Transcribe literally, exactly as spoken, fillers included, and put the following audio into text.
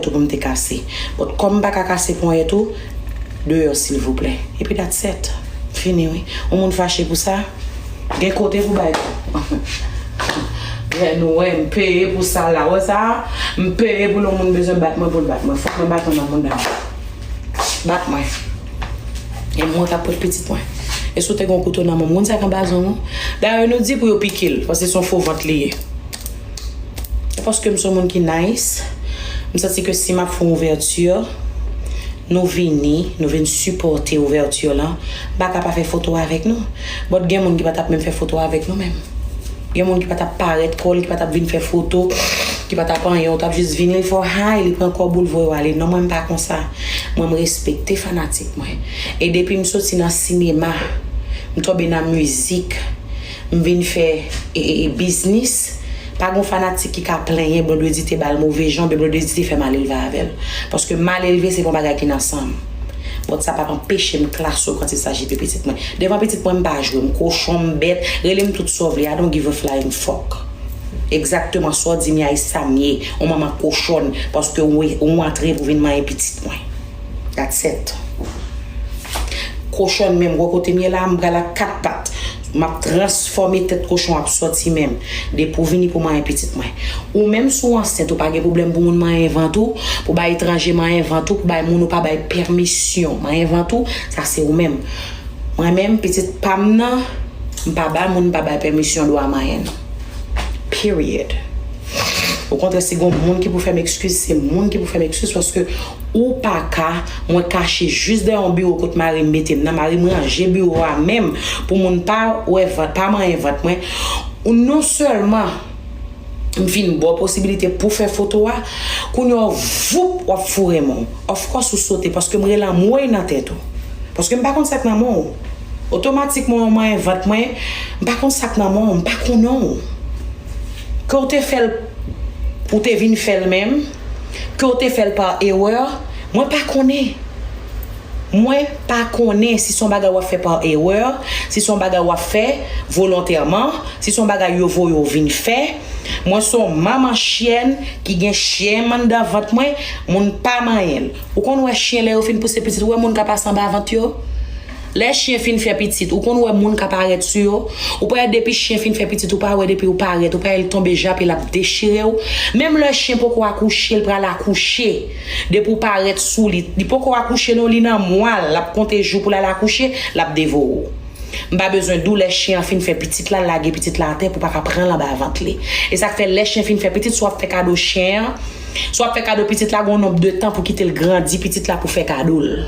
tou pou m te kase. But kòm m pa ka kase ponyèt ou, deyò silvouplè. Epi that's it. Fini wi. Yon moun fache pou sa, gen kote pou bay tou. Lè nou wè m peye pou sa la. Wè sa, m peye pou yon moun bezwen bat mwen pou l bat mwen. Fòk mwen bat mwen nan mouda m. Bat mwen. E mwen k ap pot pitit mwen. E si w te gen yon kouto nan men w, moun sa k anba zong ou? Dayè nou di pou yo pike l, paske se yon fo vant li ye. Paske m se yon moun ki nice, m santi ke si m ap fè yon ouvèti, nou vini, nou vin sipòte ouvèti lan, m pa ka pa fè foto avèk nou. But gen moun ki pa t ap menm fè foto avèk nou menm. Gen moun ki pa t ap parèt kò l, ki pa t ap vin fè foto, ki pa t ap anyen, ou t ap jis vini, li fè w hi, li pran kòb ou, l voye w ale. Non, mwen m pa konsa. Mwen m respekte fanatik mwen. E depi m soti nan sinema, m tonbe nan mizik, m vin fè e, e, e, biznis, pa gon fanatik ki ka plenyen Blondedy te ba l move jan, oubyen Blondedy te fè malelve avè l. Paske malelve se pa yon bagay ki nan san m. But sa p ap anpeche m klase w quand il s'agit de pitit mwen. Devan pitit mwen, m pa jwe, m kochon, m bèt, rele m tout sa w vle, I don't give a flying fuck. Egzakteman sa w di m ye, a e sa m ye, yon manman kochòn, paske w, w antre pou vin manyen pitit mwen. That's it. Kochòn menm, wè kote m ye la, m pral ak kat pat. M ap transfòme tèt kochon ap sòti menm. Depi w vini pou manyen pitit mwen. Ou menm si w ansent, ou pa gen pwoblèm pou moun manyen vant ou, pou bay etranje manyen vant ou, pou bay moun ou pa bay pèmisyon manyen vant ou, sa se ou menm. Mwen menm, pitit pa m nan, m pa bay moun, m pa bay pèmisyon dwa manyen non. Period. Okontrè, si gon moun ki pou fè m ekskiz, se moun ki pou fè m ekskiz, paske ou pa ka, mwen kache jis dèyè yon biwo kot mari m mete m nan, mari m ranje biwo a menm pou moun pa wè vant, pa manyen vant mwen. Ou non sèlman m fin ba w posibilite pou fè foto a, kounye a w voup w ap foure men w. Of course ou sote, paske m rele anmwey nan tèt ou. Paske m pa konn sa k nan men w. Otomatikman w manyen vant mwen, m pa konn sa k nan men w, m pa konnen w. Ke w te fè l, ou te vin fè l menm, ke w te fè l pa erè, mwen pa konnen. Mwen pa konnen si se yon bagay w ap fè pa erè, si se yon bagay w ap fè volontèman, si se yon bagay yo voye w vin fè. Mwen se yon manman chyèn ki gen chyèn anndan vant mwen, moun pa manyen l. Ou konn wè chyen lè yo fin pouse pitit, ou wè moun ka pase anba vant yo? Lè chyen fin fè pitit, ou konn wè moun ka parèt sou yo? Ou pa wè depi chyen fin fè pitit, ou pa wè depi ou parèt, ou pa wè l tonbe jape, l ap dechire w? Menm lè chyen poko akouche, l pral akouche. Depi w parèt sou li, li poko akouche non, li nan mwa l, l ap konte jou pou l al akouche, l ap devore w. M pa bezwen di w lè chyen an fin fè pitit la, l lage pitit la atè pou w pa ka pran l anba vant li. E sa k fè lè chyen fin fè pitit, si w ap fè kado chyen an, si w ap fè kado pitit la, gen yon nonb de tan pou kite l grandi pitit la pou fè kado l.